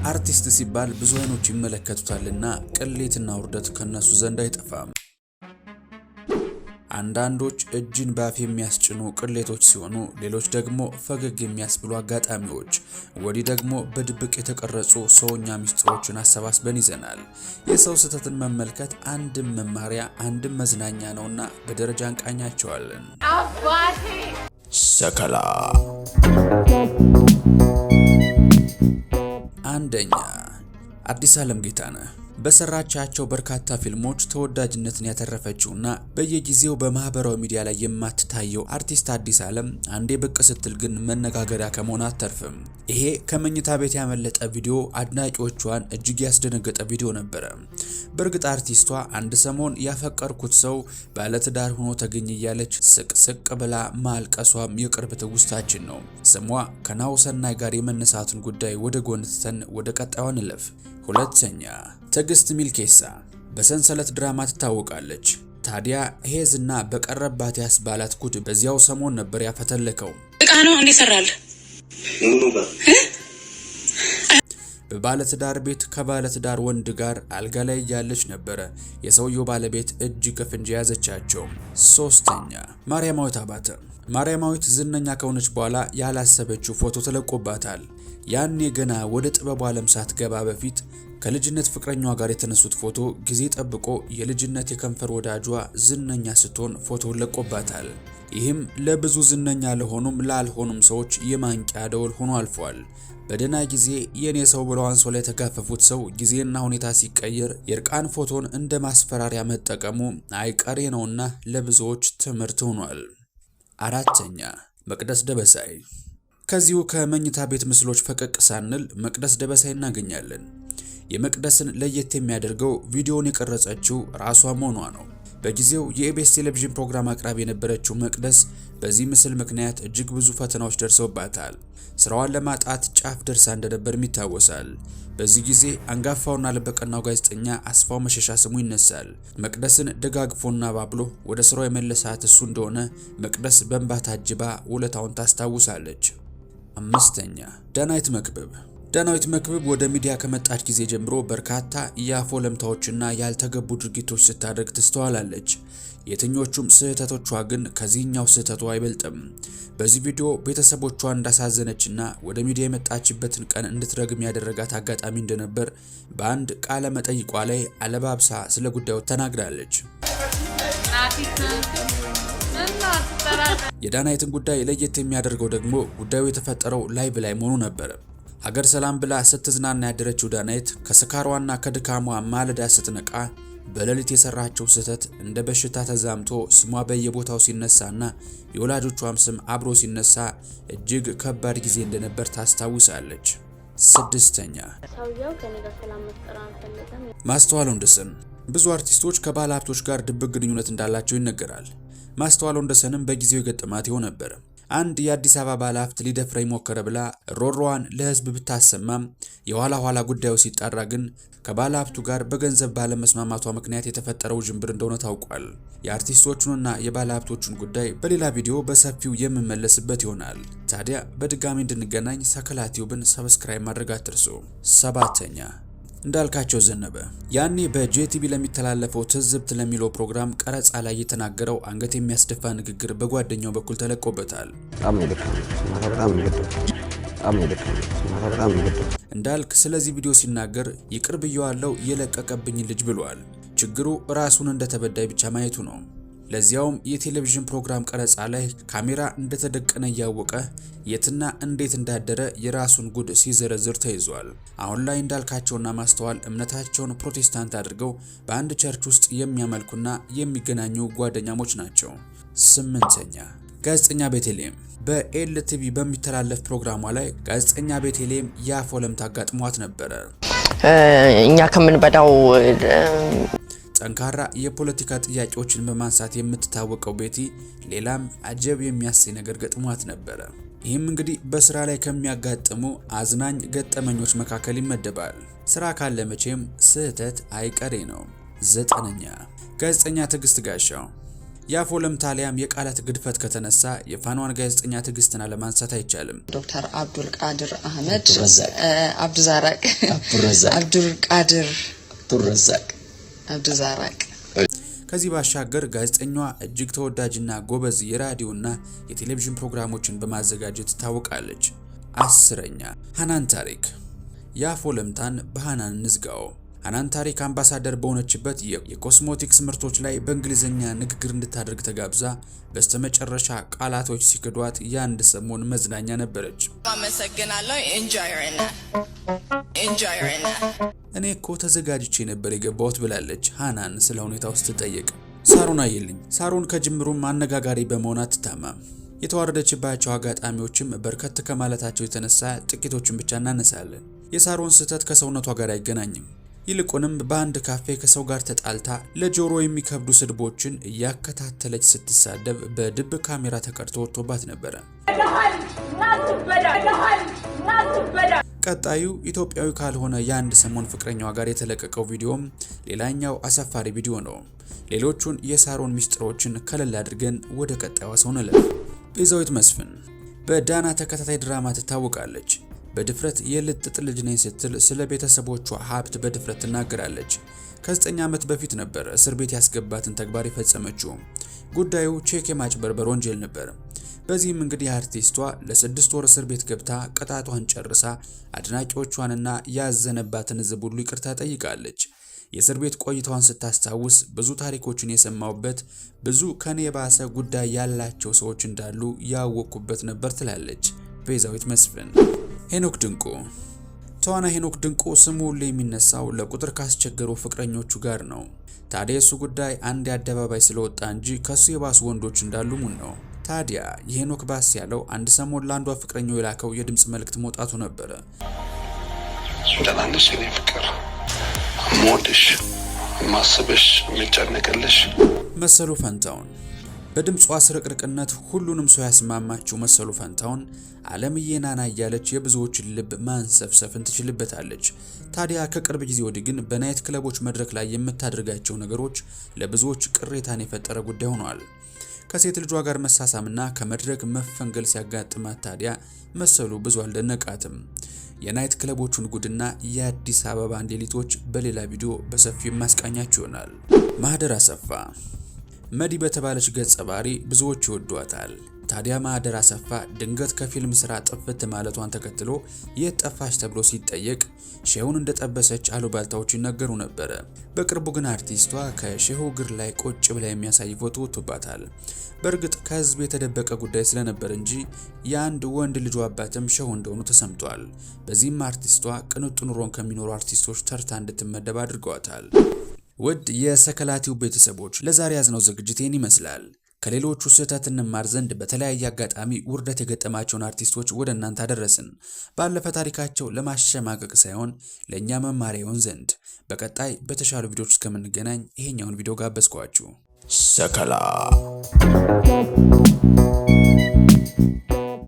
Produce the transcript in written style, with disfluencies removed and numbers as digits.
አርቲስት ሲባል ብዙ አይኖች ይመለከቱታልና ቅሌትና ውርደት ከነሱ ዘንድ አይጠፋም። አንዳንዶች እጅን ባፍ የሚያስጭኑ ቅሌቶች ሲሆኑ፣ ሌሎች ደግሞ ፈገግ የሚያስብሉ አጋጣሚዎች፣ ወዲህ ደግሞ በድብቅ የተቀረጹ ሰውኛ ሚስጥሮችን አሰባስበን ይዘናል። የሰው ስህተትን መመልከት አንድም መማሪያ አንድም መዝናኛ ነውና በደረጃ እንቃኛቸዋለን። ሰከላ። አንደኛ፣ አዲስ ዓለም ጌታነህ። በሰራቻቸው በርካታ ፊልሞች ተወዳጅነትን ያተረፈችውና በየጊዜው በማህበራዊ ሚዲያ ላይ የማትታየው አርቲስት አዲስ ዓለም አንዴ ብቅ ስትል ግን መነጋገሪያ ከመሆን አትተርፍም። ይሄ ከመኝታ ቤት ያመለጠ ቪዲዮ አድናቂዎቿን እጅግ ያስደነገጠ ቪዲዮ ነበረ። በእርግጥ አርቲስቷ አንድ ሰሞን ያፈቀርኩት ሰው ባለትዳር ሆኖ ተገኘ እያለች ስቅ ስቅ ብላ ማልቀሷም የቅርብ ትውስታችን ነው። ስሟ ከናሁሰናይ ጋር የመነሳቱን ጉዳይ ወደ ጎን ትተን ወደ ቀጣዩ እንለፍ። ሁለተኛ፣ ትዕግስት ሚልኬሳ በሰንሰለት ድራማ ትታወቃለች። ታዲያ ሄዝና በቀረባት ያስባላት ጉድ በዚያው ሰሞን ነበር ያፈተለከው። እቃ ነው እንዴ ሰራል? በባለትዳር ቤት ከባለትዳር ወንድ ጋር አልጋ ላይ እያለች ነበረ የሰውየው ባለቤት እጅ ከፍንጅ የያዘቻቸው። ሶስተኛ፣ ማርያማዊት አባተ። ማርያማዊት ዝነኛ ከሆነች በኋላ ያላሰበችው ፎቶ ተለቆባታል። ያኔ ገና ወደ ጥበቡ ዓለም ሳትገባ በፊት ከልጅነት ፍቅረኛዋ ጋር የተነሱት ፎቶ ጊዜ ጠብቆ የልጅነት የከንፈር ወዳጇ ዝነኛ ስትሆን ፎቶውን ለቆባታል። ይህም ለብዙ ዝነኛ ለሆኑም ላልሆኑም ሰዎች የማንቂያ ደወል ሆኖ አልፏል። በደህና ጊዜ የኔ ሰው ብለው አንሶላ የተጋፈፉት ሰው ጊዜና ሁኔታ ሲቀየር የእርቃን ፎቶን እንደ ማስፈራሪያ መጠቀሙ አይቀሬ ነውና ለብዙዎች ትምህርት ሆኗል። አራተኛ፣ መቅደስ ደበሳይ። ከዚሁ ከመኝታ ቤት ምስሎች ፈቀቅ ሳንል መቅደስ ደበሳይ እናገኛለን። የመቅደስን ለየት የሚያደርገው ቪዲዮውን የቀረጸችው ራሷ መሆኗ ነው። በጊዜው የኢቢኤስ ቴሌቪዥን ፕሮግራም አቅራቢ የነበረችው መቅደስ በዚህ ምስል ምክንያት እጅግ ብዙ ፈተናዎች ደርሰውባታል። ስራዋን ለማጣት ጫፍ ደርሳ እንደነበርም ይታወሳል። በዚህ ጊዜ አንጋፋውና ልበቀናው ጋዜጠኛ አስፋው መሸሻ ስሙ ይነሳል። መቅደስን ደጋግፎና ባብሎ ወደ ስራው የመለሳት እሱ እንደሆነ መቅደስ በእንባ ታጅባ ውለታውን ታስታውሳለች። አምስተኛ፣ ዳናይት መክብብ። ዳናዊት መክብብ ወደ ሚዲያ ከመጣች ጊዜ ጀምሮ በርካታ የአፍ ወለምታዎችና ያልተገቡ ድርጊቶች ስታደርግ ትስተዋላለች። የትኞቹም ስህተቶቿ ግን ከዚህኛው ስህተቷ አይበልጥም። በዚህ ቪዲዮ ቤተሰቦቿ እንዳሳዘነችና ወደ ሚዲያ የመጣችበትን ቀን እንድትረግም ያደረጋት አጋጣሚ እንደነበር በአንድ ቃለ መጠይቋ ላይ አለባብሳ ስለ ጉዳዩ ተናግራለች። የዳናይትን ጉዳይ ለየት የሚያደርገው ደግሞ ጉዳዩ የተፈጠረው live ላይ መሆኑ ነበር። ሀገር ሰላም ብላ ስትዝናና ያደረችው ዳናይት ከስካሯና ከድካሟ ማለዳ ስትነቃ በሌሊት የሰራቸው ስህተት እንደ በሽታ ተዛምቶ ስሟ በየቦታው ሲነሳና የወላጆቿም ስም አብሮ ሲነሳ እጅግ ከባድ ጊዜ እንደነበር ታስታውሳለች። ስድስተኛ፣ ሰውየው ከኔ ጋር ሰላም መፍጠር አልፈለገም። ማስተዋል ወንደሰን። ብዙ አርቲስቶች ከባለ ሀብቶች ጋር ድብቅ ግንኙነት እንዳላቸው ይነገራል። ማስተዋል ወንደሰንም በጊዜው የገጠማት ይሆን ነበር። አንድ የአዲስ አበባ ባለሀብት ሊደፍረኝ ሞከረ ብላ ሮሮዋን ለሕዝብ ብታሰማም የኋላ ኋላ ጉዳዩ ሲጣራ ግን ከባለሀብቱ ጋር በገንዘብ ባለመስማማቷ ምክንያት የተፈጠረው ውዥንብር እንደሆነ ታውቋል። የአርቲስቶቹንና የባለሀብቶቹን ጉዳይ በሌላ ቪዲዮ በሰፊው የምመለስበት ይሆናል። ታዲያ በድጋሚ እንድንገናኝ ሰከላ ቲዩብን subscribe ማድረግ አትርሱ። ሰባተኛ፣ እንዳልካቸው ዘነበ። ያኔ በጄቲቪ ለሚተላለፈው ትዝብት ለሚለው ፕሮግራም ቀረጻ ላይ የተናገረው አንገት የሚያስደፋ ንግግር በጓደኛው በኩል ተለቆበታል። በጣም ነው የደከመኝ። ማታ በጣም ነው የደከመኝ። በጣም ነው የደከመኝ። ማታ በጣም ነው የደከመኝ። እንዳልክ ስለዚህ ቪዲዮ ሲናገር ይቅር ብየዋለው የለቀቀብኝ ልጅ ብሏል። ችግሩ ራሱን እንደ ተበዳይ ብቻ ማየቱ ነው። ለዚያውም የቴሌቪዥን ፕሮግራም ቀረጻ ላይ ካሜራ እንደተደቀነ እያወቀ የትና እንዴት እንዳደረ የራሱን ጉድ ሲዘረዝር ተይዟል። አሁን ላይ እንዳልካቸውና ማስተዋል እምነታቸውን ፕሮቴስታንት አድርገው በአንድ church ውስጥ የሚያመልኩና የሚገናኙ ጓደኛሞች ናቸው። ስምንተኛ፣ ጋዜጠኛ ቤተልሔም። በኤልቲቪ በሚተላለፍ ፕሮግራሟ ላይ ጋዜጠኛ ቤተልሔም የአፍ ወለምታ አጋጥሟት ነበረ። እኛ ከምንበላው ጠንካራ የፖለቲካ ጥያቄዎችን በማንሳት የምትታወቀው ቤቲ ሌላም አጀብ የሚያሰኝ ነገር ገጥሟት ነበረ። ይህም እንግዲህ በስራ ላይ ከሚያጋጥሙ አዝናኝ ገጠመኞች መካከል ይመደባል። ስራ ካለ መቼም ስህተት አይቀሬ ነው። ዘጠነኛ፣ ጋዜጠኛ ትዕግስት ጋሻው። የአፍ ወለምታ አሊያም የቃላት ግድፈት ከተነሳ የፋናዋን ጋዜጠኛ ትዕግስትን አለማንሳት አይቻልም። ዶክተር አብዱል ቃድር አህመድ። አብዱረዛቅ። አብዱዛራቅ። አብዱረዛቅ። አብዱል ቃድር። አብዱረዛቅ። አብዱዛራቅ። ከዚህ ባሻገር ጋዜጠኛዋ እጅግ ተወዳጅና ጎበዝ የራዲዮና የቴሌቪዥን ፕሮግራሞችን በማዘጋጀት ትታወቃለች። 10ኛ፣ ሃናን ታሪክ። የአፍ ወለምታን በሃናን እንዝጋው። ሃናን ታሪክ አምባሳደር በሆነችበት የኮስሞቲክስ ምርቶች ላይ በእንግሊዝኛ ንግግር እንድታደርግ ተጋብዛ በስተመጨረሻ ቃላቶች ሲክዷት የአንድ ሰሞን መዝናኛ ነበረች። አመሰግናለሁ። Enjoy. እኔ እኮ ተዘጋጅቼ ነበር የገባሁት ብላለች ሃናን ስለ ሁኔታው ስትጠየቅ። ሳሮን አየልኝ። ሳሮን ከጅምሩም አነጋጋሪ በመሆን አትታማም። የተዋረደችባቸው አጋጣሚዎችም በርከት ከማለታቸው የተነሳ ጥቂቶችን ብቻ እናነሳለን። የሳሮን ስህተት ከሰውነቷ ጋር አይገናኝም። ይልቁንም በአንድ ካፌ ከሰው ጋር ተጣልታ ለጆሮ የሚከብዱ ስድቦችን እያከታተለች ስትሳደብ በድብቅ ካሜራ ተቀድቶ ወጥቶባት ነበረ። ቀጣዩ ኢትዮጵያዊ ካልሆነ የአንድ ሰሞን ፍቅረኛዋ ጋር የተለቀቀው ቪዲዮም ሌላኛው አሳፋሪ ቪዲዮ ነው። ሌሎቹን የሳሮን ሚስጥሮችን ከለል አድርገን ወደ ቀጣዩ ሰው እንለፍ። ቤዛዊት መስፍን በዳና ተከታታይ ድራማ ትታወቃለች። በድፍረት የልጥጥ ልጅ ነኝ ስትል ስለ ቤተሰቦቿ ሀብት በድፍረት ትናገራለች። ከ9 ዓመት በፊት ነበር እስር ቤት ያስገባትን ተግባር የፈጸመችው። ጉዳዩ ቼክ የማጭበርበር ወንጀል ነበር። በዚህም እንግዲህ አርቲስቷ ለ6 ወር እስር ቤት ገብታ ቅጣቷን ጨርሳ አድናቂዎቿንና ያዘነባትን ሕዝብ ሁሉ ይቅርታ ጠይቃለች። የእስር ቤት ቆይታዋን ስታስታውስ ብዙ ታሪኮችን የሰማሁበት፣ ብዙ ከኔ የባሰ ጉዳይ ያላቸው ሰዎች እንዳሉ ያወቅኩበት ነበር ትላለች ቤዛዊት መስፍን። ሄኖክ ድንቁ። ተዋናይ ሄኖክ ድንቁ ስሙ ሁሌ የሚነሳው ለቁጥር ካስቸገሩ ፍቅረኞቹ ጋር ነው። ታዲያ የሱ ጉዳይ አንድ አደባባይ ስለወጣ እንጂ ከሱ የባሱ ወንዶች እንዳሉ እሙን ነው። ታዲያ የሄኖክ ባስ ያለው አንድ ሰሞን ለአንዷ ፍቅረኛው የላከው የድምፅ መልእክት መውጣቱ ነበረ። ደህና ነሽ የኔ ፍቅር? የምወድሽ፣ የማስብሽ፣ የምጨነቅልሽ። መሰሉ ፈንታውን። በድምጿ ስርቅርቅነት ሁሉንም ሰው ያስማማችው መሰሉ ፈንታውን አለምዬ ናና እያለች የብዙዎችን ልብ ማንሰፍሰፍን ትችልበታለች። ታዲያ ከቅርብ ጊዜ ወዲህ ግን በ night ክለቦች መድረክ ላይ የምታደርጋቸው ነገሮች ለብዙዎች ቅሬታን የፈጠረ ጉዳይ ሆኗል። ከሴት ልጇ ጋር መሳሳምና ከመድረክ መፈንገል ሲያጋጥማት ታዲያ መሰሉ ብዙ አልደነቃትም። የ night ክለቦቹን ጉድና የአዲስ አበባን ሌሊቶች በሌላ ቪዲዮ በሰፊው የማስቃኛችሁ ይሆናል። ማህደር አሰፋ። መዲ በተባለች ገጸ ባህሪ ብዙዎች ይወዷታል። ታዲያ ማህደር አሰፋ ድንገት ከፊልም ስራ ጥፍት ማለቷን ተከትሎ የት ጠፋች ተብሎ ሲጠየቅ ሼሁን እንደጠበሰች አሉባልታዎች ይነገሩ ነበረ። በቅርቡ ግን አርቲስቷ ከሼሁ እግር ላይ ቁጭ ብላ የሚያሳይ ፎቶ ወጥቶባታል። በእርግጥ ከህዝብ የተደበቀ ጉዳይ ስለነበር እንጂ የአንድ ወንድ ልጇ አባትም ሼሁ እንደሆኑ ተሰምቷል። በዚህም አርቲስቷ ቅንጡ ኑሮን ከሚኖሩ አርቲስቶች ተርታ እንድትመደብ አድርገዋታል። ውድ የሰከላቲው ቤተሰቦች፣ ለዛሬ ያዝነው ዝግጅት ይህን ይመስላል። ከሌሎቹ ስህተት እንማር ዘንድ በተለያየ አጋጣሚ ውርደት የገጠማቸውን አርቲስቶች ወደ እናንተ አደረስን። ባለፈ ታሪካቸው ለማሸማቀቅ ሳይሆን ለእኛ መማሪያ ይሆን ዘንድ በቀጣይ በተሻሉ ቪዲዮዎች እስከምንገናኝ ይሄኛውን ቪዲዮ ጋበዝኳችሁ። ሰከላ።